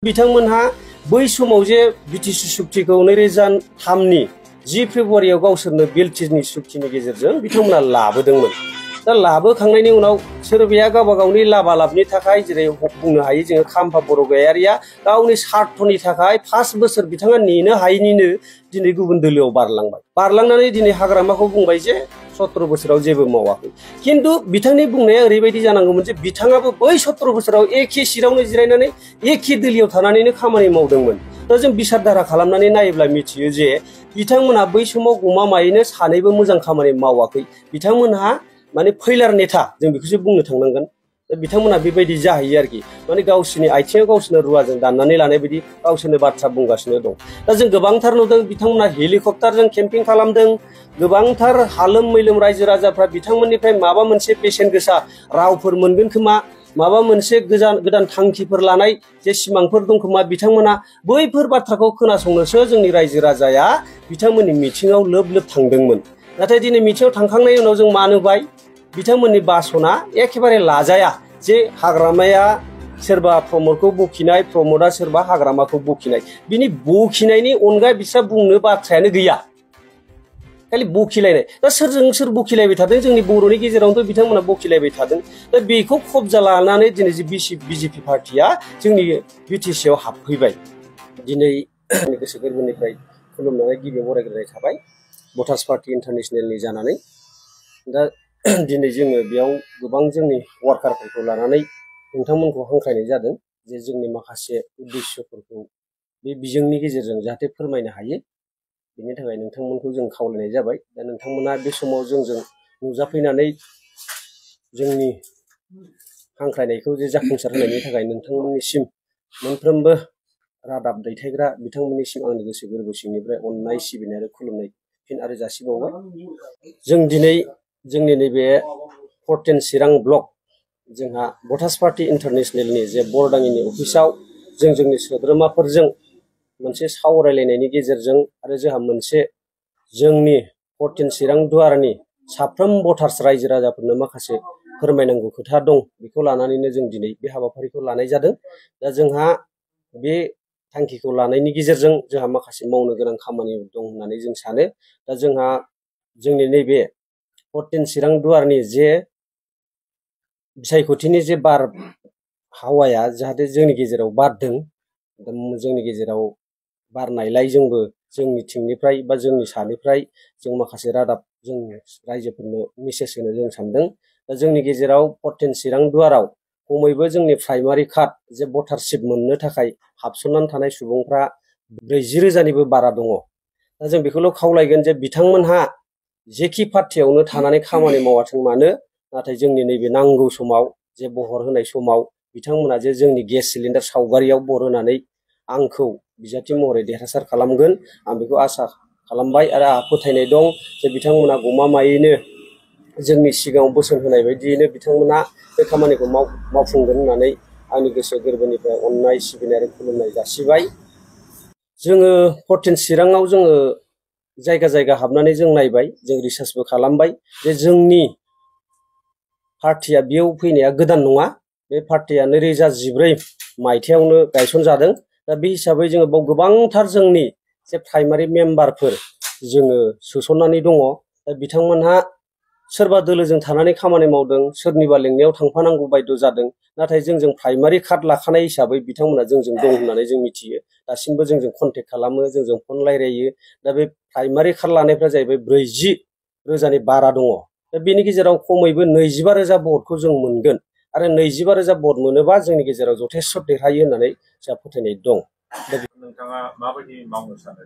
बिथांमोनहा बै समाव जे बिटिसि सुक्तिखौ 2003 नि 10 फेब्रुवारियाव गावसोरनो बिएलटिनि सुक्तिनि गेजेरजों बिथांमोना लाबोदोंमोन। दा लाबोखांनायनि उनाव सोरबाया गावबा गावनि लाबालाबनि थाखाय जेरै बुंनो हायो जोङो खाम्फा बरगयारिया गावनि स्वार्थनि थाखाय 5 बोसोर बिथाङा नेनो हायैनिनो दिनै गुबुन दोलोआव बारलांनानै दिनै हाग्रामाखौ बुंबाय जे 17 बोसोराव जेबो मावाखै। किन्तु बिथांनि बुंनाया ओरैबायदि जानांगौमोन जे बिथाङाबो बै 17 बोसोराव एखे सिटआवनो जिरायनानै एखे दोलोआव थानानैनो खामानि मावदोंमोन। दा जों बिसारधारा खालामनानै नायोब्ला मिथियो जे बिथांमोनहा बै समाव गमामायैनो सानैबो मोजां खामानि मावाखै। बिथांमोनहा माने फैलार नेता जों बेखौसो बुंनो थांनांगोन। दा बिथांमोनहा बेबायदि जाहैयो आरोखि माने गावसिनि आथिङाव गावसोरनो रुवाजों दाननानै लानाय बायदि गावसोरनो बाथ्रा बुंगासिनो दं। दा जों गोबांथार नुदों बिथांमोनहा हेलिकप्टारजों केम्पिं खालामदों। गोबांथार हालोम मैलोम रायजो राजाफ्रा बिथांमोननिफ्राय माबा मोनसे बेसेन गोसा रावफोर मोनगोन खोमा, माबा मोनसे गोदान थांखिफोर लानाय जे सिमांफोर दं खोमा, बिथांमोना बैफोर बाथ्राखौ खोनासंनोसो जोंनि रायजो राजाया बिथांमोननि मिथिङाव लोब लोब थांदोंमोन। नाथाय दिनै मिथिङाव थांखांनायनि उनाव जों मा नुबाय बिथांमोननि बासना एखेबारे लाजाया जे हाग्रामाया सोरबा प्रमदखौ बखिनाय, प्रमदा सोरबा हाग्रामाखौ बखिनाय। बिनि बखिनायनि अनगा बिस्रा बुंनो बाथ्रायानो गैया, खालि बखिलायनाय। दा सोरजों सोर बखिलायबाय थादों? जोंनि बर'नि गेजेरावनोथ' बिथांमोना बखिलायबाय थादों। दा बेखौ खबजा लानानै दिनै जे बिजेपि पार्टिया जोंनि बिटिसिआव हाबफैबाय। दिनै गोसो गोरबोनिफ्राय खुलुमनानै गिबियाव बरायग्रोनाय थाबाय भटार्स पार्टि इन्टारनेसनेलनि जानानै। दा दिनै जोङो बेयाव गोबां जोंनि वार्कारफोरखौ लानानै नोंथांमोनखौ हांख्रायनाय जादों जे जोंनि माखासे उद्देश्यफोरखौ बे बिजोंनि गेजेरजों जाहाथे फोरमायनो हायो। बेनि थाखाय नोंथांमोनखौ जों खावलायनाय जाबाय। दा नोंथांमोना बे समाव जोंजों नुजाफैनानै जोंनि हांख्रायनायखौ जे जाफुंसार होनायनि थाखाय नोंथांमोननिसिम मोनफ्रोमबो रादाब दैथायग्रा बिथांमोननिसिम आंनि गोसो गोरबो सिंनिफ्राय अननाय, सिबिनाय आरो खुलुमनाय फिन आरो जासिबावबाय। जों दिनै जोंनि नैबे 14 चिरां ब्लक जोंहा भटार्स पार्टि इन्टारनेसनेलनि जे बरदाङिनि अफिसाव जों जोंनि सोद्रोमाफोरजों मोनसे सावरायलायनायनि गेजेरजों आरो जोंहा मोनसे जोंनि 14 चिरां दुवारनि साफ्रोम भटार्स रायजो राजाफोरनो माखासे फोरमायनांगौ खोथा दं। बेखौ लानानैनो जों दिनै बे हाबाफारिखौ लानाय जादों। दा जोंहा बे थांखिखौ लानायनि गेजेरजों जोंहा माखासे मावनो गोनां खामानि दं होननानै जों सानो। दा जोंहा जोंनि नैबे 14 चिरां दुवारनि जे बिसायख'थिनि जे बारहावाया जाहाथे जोंनि गेजेराव बारदों, जोंनि गेजेराव बारनायलाय जोंबो जोंनि थिंनिफ्राय बा जोंनि सानिफ्राय जों माखासे रादाब जों रायजोफोरनो मेसेज होनो जों सानदों। दा जोंनि गेजेराव 14 चिरां दुवाराव खमैबो जोंनि प्राइमारि कार्ड जे भटारशिप मोननो थाखाय हाबसननानै थानाय सुबुंफ्रा 40,000निबो बारा दङ। दा जों बेखौल' खावलायगोन जे बिथांमोनहा जेखि पार्टियावनो थानानै खामानि मावाथों मानो, नाथाय जोंनि नैबे नांगौ समाव जे बहर होनाय समाव बिथांमोना जे जोंनि गेस सिलिन्डार सावगारियाव बहर होनानै आंखौ बिजाथि महरै देरहासार खालामगोन, आं बेखौ आसा खालामबाय आरो आंहा फोथायनाय दं जे बिथांमोना गमामायैनो जोंनि सिगाङाव बोसोन होनाय बायदियैनो बिथांमोना बे खामानिखौ मावफुंगोन होननानै आंनि गोसो गोरबोनिफ्राय अननाय, सिबिनाय आरो खुलुमनाय जासिबाय। जोङो 14 चिराङाव जोङो जायगा जायगा हाबनानै जों नायबाय, जों रिसार्चबो खालामबाय जे जोंनि पार्टिया बेयाव फैनाया गोदान नङा। बे पार्टिया 2014 मायथाइयावनो गायसनजादों। दा बे हिसाबै जोङो बाव गोबांथार जोंनि जे प्राइमारि मेम्बारफोर जोङो सोसननानै दङ। दा बिथांमोनहा सोरबा दोलोजों थानानै खामानि मावदों, सोरनिबा लेंनायाव थांफानांगौ बायद' जादों। नाथाय जोंजों प्राइमारि कार्ड लाखानाय हिसाबै बिथांमोना जोंजों दं होननानै जों मिथियो। दासिमबो जोंजों कन्टेक्ट खालामो, जोंजों फन रायलायो। दा बे प्राइमारि कार्ड लानायफ्रा जाहैबाय 40,000नि बारा दङ। दा बेनि गेजेराव खमैबो 25,000 भटखौ जों मोनगोन आरो 25,000 भट मोनोबा जोंनि गेजेराव जथेस्थ देरहायो होननानै जोंहा फोथायनाय दं। नोंथाङा माबायदि मावनो सानो?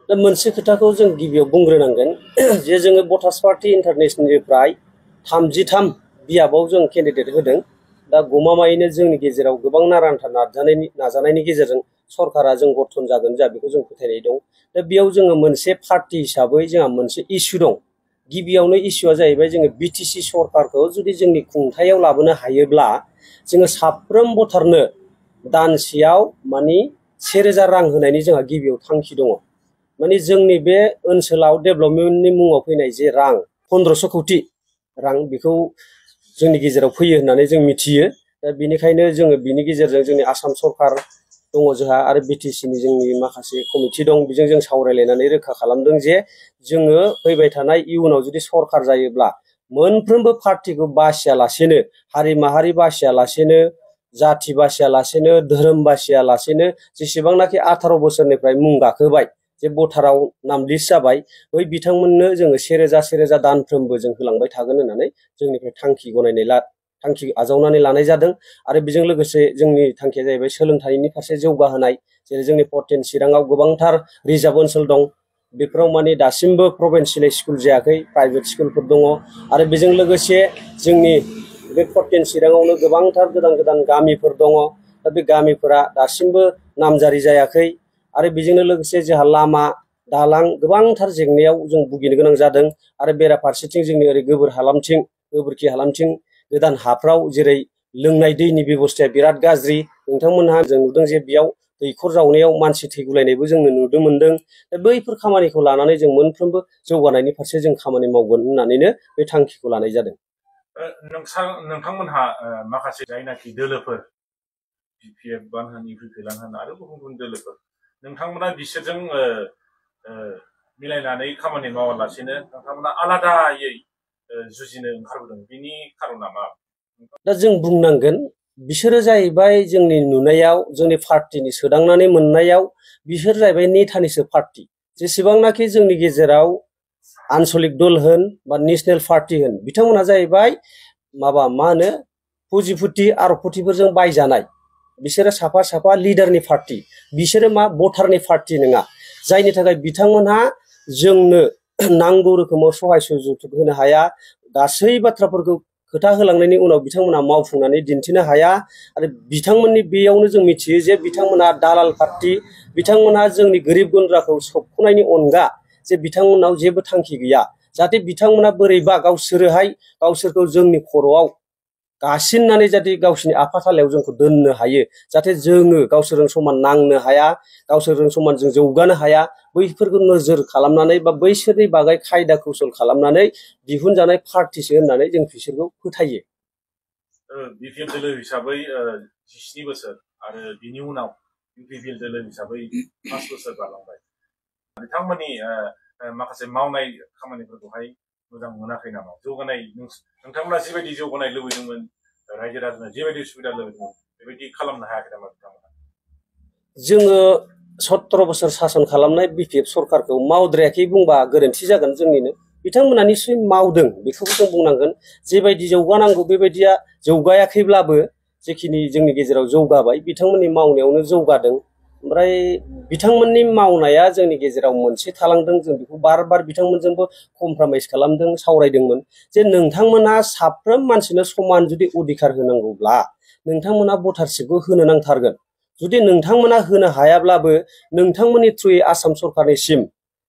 दा मोनसे खोथाखौ जों गिबियाव बुंग्रोनांगोन जे जोङो भटार्स पार्टि इन्टारनेसनेलनिफ्राय 33 बियाबाव जों केन्डिडेट होदों। दा गमामायैनो जोंनि गेजेराव गोबां नारा-नाथा नाजानायनि गेजेरजों सरकारा जों गठन जागोन, जोंहा बेखौ जों फोथायनाय दं। दा बेयाव जोङो मोनसे पार्टि हिसाबै जोंहा मोनसे इस्यु दं। गिबियावनो इस्युआ जाहैबाय जोङो बिटिसि सरकारखौ जुदि जोंनि खुंथायाव लाबोनो हायोब्ला जोङो साफ्रोम भटारनो दानसेयाव मानि 1,000 रां होनायनि जोंहा गिबियाव थांखि दङ। माने जोंनि बे ओनसोलाव डेभेलपमेन्टनि मुङाव फैनाय जे रां 1500 कौटि रां, बेखौ जोंनि गेजेराव फैयो होननानै जों मिथियो। दा बेनिखायनो जोङो बिनि गेजेरजों जोंनि आसाम सरकार दङ जोंहा आरो बिटिसिनि जोंनि माखासे कमिटि दं, बेजों जों सावरायलायनानै रोखा खालामदों जे जोङो फैबाय थानाय इयुनाव जुदि सरकार जायोब्ला मोनफ्रोमबो पार्टिखौ बासियालासेनो, हारि माहारि बासियालासेनो, जाथि बासियालासेनो, धोरोम बासियालासेनो जेसेबांनाखि 18 बोसोरनिफ्राय मुं गाखोबाय, जे भटाराव नाम लिस्ट जाबाय, बै बिथांमोननो जोङो 1000 दानफ्रोमबो जों होलांबाय थागोन होननानै जोंनिफ्राय थांखि आजावनानै लानाय जादों। आरो बेजों लोगोसे जोंनि थांखिया जाहैबाय सोलोंथाइनि फारसे जौगाहोनाय। जेरै जोंनि पर्टेन चिराङाव गोबांथार रिजार्भ ओनसोल दं, बेफोराव माने दासिमबो प्रभिन्सियेल स्कुल जायाखै, प्राइभेट स्कुलफोर दङ। आरो बेजों लोगोसे जोंनि बे पर्टेन चिराङावनो गोबांथार गोदान गोदान गामिफोर दङ। दा बे गामिफोरा दासिमबो नामजारि जायाखै। आरो बेजोंनो लोगोसे जोंहा लामा दालां गोबांथार जेंनायाव जों भुगिनो गोनां जादों। आरो बेराफारसेथिं जोंनि ओरै गोबोरखि हालामथिं गोदान हाफ्राव जेरै लोंनाय दैनि बेबस्थाया बिराद गाज्रि। नोंथांमोनहा जों नुदों जे बेयाव दैखर जावनायाव मानसि थैगुलायनायबो जोंनो नुनो मोनदों। दा बैफोर खामानिखौ लानानै जों मोनफ्रोमबो जौगानायनि फारसे जों खामानि मावगोन होननानैनो बे थांखिखौ लानाय जादों। नोंथांमोनहा माखासे जायनाखि दोलोफोर, बिपिएफ बान होन, इउपिपिएल होन आरो गुबुन गुबुन दोलोफोर, नोंथांमोना बिसोरजों मिलायनानै खामानि मावालासेनो नोंथांमोना आलादायै जुजिनो ओंखारबोदों, बिनि खारना मा? दा जों बुंनांगोन बिसोरो जाहैबाय जोंनि नुनायाव, जोंनि पार्टिनि सोदांनानै मोननायाव बिसोर जाहैबाय नेथानिसो पार्टि। जेसेबांनाखि जोंनि गेजेराव आनसलिक दल होन बा नेशनेल पार्टि होन, बिथांमोनहा जाहैबाय मा होनो पुजिपुति आरबपतिफोरजों बायजानाय। बिसोरो साफा साफा लिडारनि पार्टि, बिसोरो भटारनि पार्टि नङा। जायनि थाखाय बिथांमोनहा जोंनो नांगौ रोखोमाव सहाय सुजुग होनो हाया। गासै बाथ्राफोरखौ खोथा होलांनायनि उनाव बिथांमोना मावफुंनानै दिन्थिनो हाया। आरो बिथांमोननि बेयावनो जों मिथियो जे बिथांमोना दालाल पार्टि। बिथांमोनहा जोंनि गोरिब गुन्द्राखौ सोबख'नायनि अनगा जे बिथांमोननाव जेबो थांखि गैया। जाहाथे बिथांमोना बोरैबा गावसोरखौ जोंनि खर'आव गासिननानै जाहाथे गावसिनि आफाथालायाव जोंखौ दोननो हायो, जाहाथे जोङो गावसोरजों समान नांनो हाया, गावसोरजों समान जों जौगानो हाया, बैफोरखौ नोजोर खालामनानै बा बैसोरनि बागै खायदा कौशल खालामनानै दिहुनजानाय पार्टिसो होननानै जों बिसोरखौ फोथायो। बिपिएफ दोलो हिसाबै 17 बोसोर आरो बिनि उनाव इउपिपिएल दोलो हिसाबै 5 बोसोर बारलांबाय। बिथांमोननि माखासे मावनाय खामानिफोरखौहाय मोजां मोनाखै नामा? जौगानाय, नोंथांमोना जिबायदि जौगानाय लुबैदोंमोन, रायजो राजानो जिबायदि सुबिदा लुबैदोंमोन, बेबायदि खालामनो हायाखै नामा बिथांमोना? जोङो 17 बोसोर सासन खालामनाय बिपिएफ सरकारखौ मावद्रायाखै बुंबा गोरोन्थि जागोन जोंनिनो। बिथांमोना निस्सय मावदों, बेखौबो जों बुंनांगोन। जेबायदि जौगानांगौ बेबायदिया जौगायाखैब्लाबो जेखिनि जोंनि गेजेराव जौगाबाय, बिथांमोननि मावनायावनो जौगादों। ओमफ्राय बिथांमोननि मावनाया जोंनि गेजेराव मोनसे थालांदों। जों बेखौ बार बार बिथांमोनजोंबो कमप्रमाइस खालामदों, सावरायदोंमोन जे नोंथांमोना साफ्रोम मानसिनो समान जुदि अधिकार होनांगौब्ला नोंथांमोना भटारशिपखौ होनो नांथारगोन। जुदि नोंथांमोना होनो हायाब्लाबो नोंथांमोननि थ्रुयै आसाम सरकारनिसिम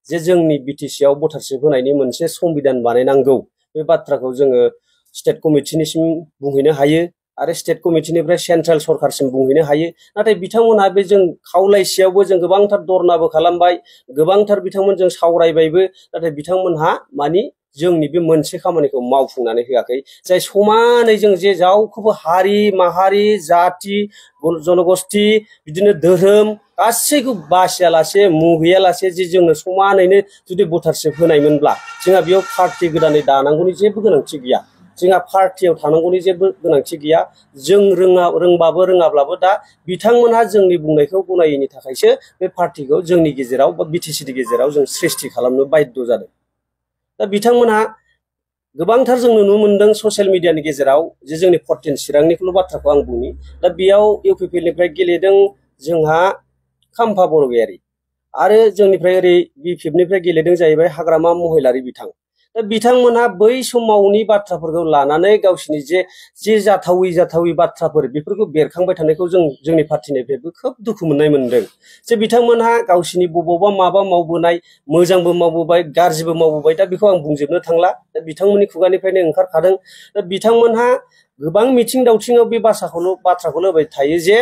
जे जोंनि बिटिसिआव भटारशिप होनायनि मोनसे संबिधान बानायनांगौ, बे बाथ्राखौ जोङो स्टेट कमिटिनिसिम बुंहैनो हायो आरो स्टेट कमिटिनिफ्राय सेन्ट्रेल सरकारसिम बुंहैनो हायो। नाथाय बिथांमोनहा बे जों खावलायसेयावबो जों गोबांथार धरनाबो खालामबाय, गोबांथार बिथांमोनजों सावरायबायबो, नाथाय बिथांमोनहा जोंनि बे मोनसे खामानिखौ मावफुंनानै होआखै। जाय समानै जों जे रावखौबो हारि माहारि जाति जनगोष्ठी बिदिनो धोरोम गासैखौ बासियालासे मुगैयालासे जे जोंनो समानैनो जुदि भटारशिप होनायमोनब्ला जोंहा बेयाव पार्टि गोदानै दानांगौनि जेबो गोनांथि गैया। जोंहा पार्टियाव थानांगौनि जेबो गोनांथि गैया। जों रोंबाबो रोङाब्लाबो दा बिथांमोनहा जोंनि बुंनायखौ गनायैनि थाखायसो बे पार्टिखौ जोंनि गेजेराव बा बिटिसिनि गेजेराव जों सृष्टि खालामनो बाध्य जादों। दा बिथांमोनहा गोबांथार जों नुनो मोनदों ससियेल मिडियानि गेजेराव जे जोंनि पर्टेन चिरांनिखौल' बाथ्राखौ आं बुंनि। दा बेयाव इउपिपिएलनिफ्राय गेलेदों जोंहा खाम्फा बरगयारी आरो जोंनिफ्राय ओरै बिपिएफनिफ्राय गेलेदों जाहैबाय हाग्रामा महिलारि बिथां। दा बिथांमोनहा बै समावनि बाथ्राफोरखौ लानानै गावसिनि जे जाथावै बाथ्राफोर बेफोरखौ बेरखांबाय थानायखौ जोंनि पार्टिनिफ्रायबो खोब दुखु मोननाय मोनदों। जे बिथांमोनहा गावसिनि बबावबा माबा मावबोनाय, मोजांबो मावबोबाय गाज्रिबो मावबोबाय, दा बेखौ आं बुंजोबनो थांला। दा बिथांमोननि खुगानिफ्रायनो ओंखारखादों। दा बिथांमोनहा गोबां मिथिं दावथिङाव बे बाथ्राखौल' होबाय थायो जे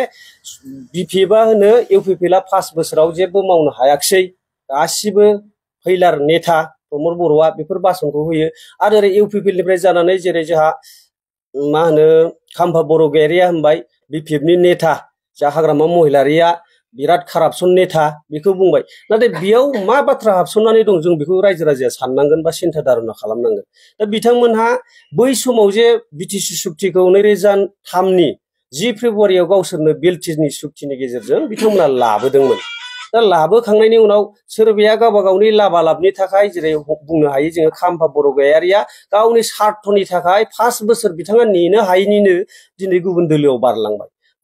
बिपिएफआ होनो इउपिपिएलआ 5 बोसोराव जेबो मावनो हायाखिसै, गासिबो फैलार नेता प्रमद बर'आ बेफोर भाषणखौ होयो। आरो ओरै इउपिपिएलनिफ्राय जानानै जेरै जोंहा मा होनो खाम्फा बरगयारिया होनबाय बिपिएफनि नेता जा हाग्रामा महिलारिया बिराद कारापसन नेता बेखौ बुंबाय नाथाय बेयाव मा बाथ्रा हाबसननानै दं जों बेखौ रायजो राजाया साननांगोन बा सिन्था धारना खालामनांगोन दा बिथांमोनहा बै समाव जे बिटिसि सुक्तिखौ 2003 10 फेब्रुवारियाव गावसोरनो बिएलटिनि सुक्तिनि गेजेरजों बिथांमोना लाबोदोंमोन दा लाबोखांनायनि उनाव सोरबाया गावबा गावनि लाबालाबनि थाखाय जेरै बुंनो हायो जोङो खाम्फा बरगयारिया गावनि स्वार्थनि थाखाय 5 बोसोर बिथाङा नेनो हायैनिनो दिनै गुबुन दोलोआव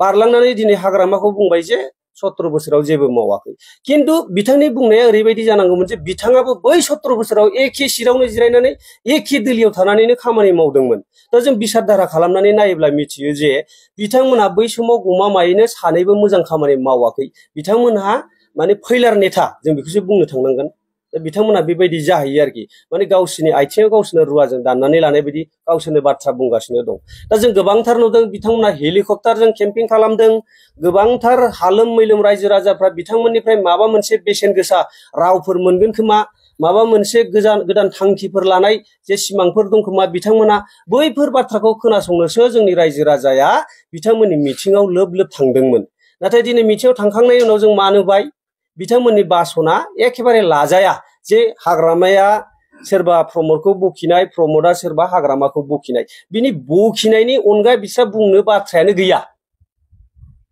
बारलांनानै दिनै हाग्रामाखौ बुंबाय जे 17 बोसोराव जेबो मावाखै किन्तु बिथांनि बुंनाया ओरैबायदि जानांगौमोन जे बिथाङाबो बै 17 बोसोराव एखे सिटआवनो जिरायनानै एखे दोलियाव थानानैनो खामानि मावदोंमोन दा जों बिसार धारा खालामनानै नायोब्ला मिथियो जे बिथांमोना बै समाव गमामायैनो सानैबो मोजां खामानि मावाखै बिथांमोनहा माने फैलार नेता जों बेखौसो बुंनो थांनांगोन दा बिथांमोना बेबायदि जाहैयो आरोखि माने गावसिनि आथिङाव गावसोरनो रुवाजों दाननानै लानाय बायदि गावसोरनो बाथ्रा बुंगासिनो दं दा जों गोबांथार नुदों बिथांमोना हेलिकप्टारजों केम्पिं खालामदों गोबांथार हालोम मैलोम रायजो राजाफ्रा बिथांमोननिफ्राय माबा मोनसे बेसेन गोसा रावफोर मोनगोन खोमा माबा मोनसे गोदान थांखिफोर लानाय जे सिमांफोर दं खोमा बिथांमोना बैफोर बाथ्राखौ खोनासंनोसो जोंनि रायजो राजाया बिथांमोननि मिथिङाव लोब लोब थांदोंमोन नाथाय दिनै मिथिङाव थांखांनायनि उनाव जों मा नुबाय बिथांमोननि बासना एखेबारे लाजाया जे हाग्रामाया सोरबा प्रमदखौ बखिनाय प्रमदा सोरबा हाग्रामाखौ बखिनाय बिनि बखिनायनि अनगा बिस्रा बुंनो बाथ्रायानो गैया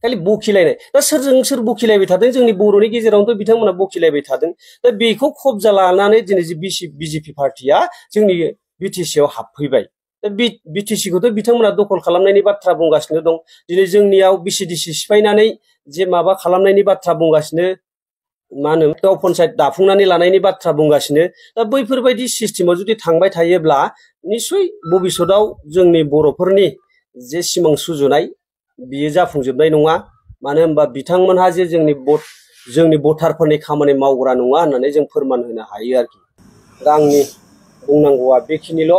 खालि बखिलायनाय दा सोरजों सोर बखिलायबाय थादों जोंनि बर'नि गेजेरावनोथ' बिथांमोना बखिलायबाय थादों दा बेखौ खबजा लानानै दिनै बिजेपि पार्टिया जोंनि बिटिसिआव हाबफैबाय दा बिटिसिखौथ' बिथांमोना दखल खालामनायनि बाथ्रा बुंगासिनो दं दिनै जोंनियाव बिसिडिसि सिफायनानै जे माबा खालामनायनि बाथ्रा बुंगासिनो मा होनो गाव पन्सायत दाफुंनानै लानायनि बाथ्रा बुंगासिनो दा बैफोरबायदि सिस्टेमाव जुदि थांबाय थायोब्ला निश्चय भबिष्यतआव जोंनि बर'फोरनि जे सिमां सुजुनाय बियो जाफुंजोबनाय नङा मानो होनबा बिथांमोनहा जे जोंनि भटारफोरनि खामानि मावग्रा नङा होननानै जों फोरमान होनो हायो आरोखि दा आंनि बुंनांगौआ बेखिनिल'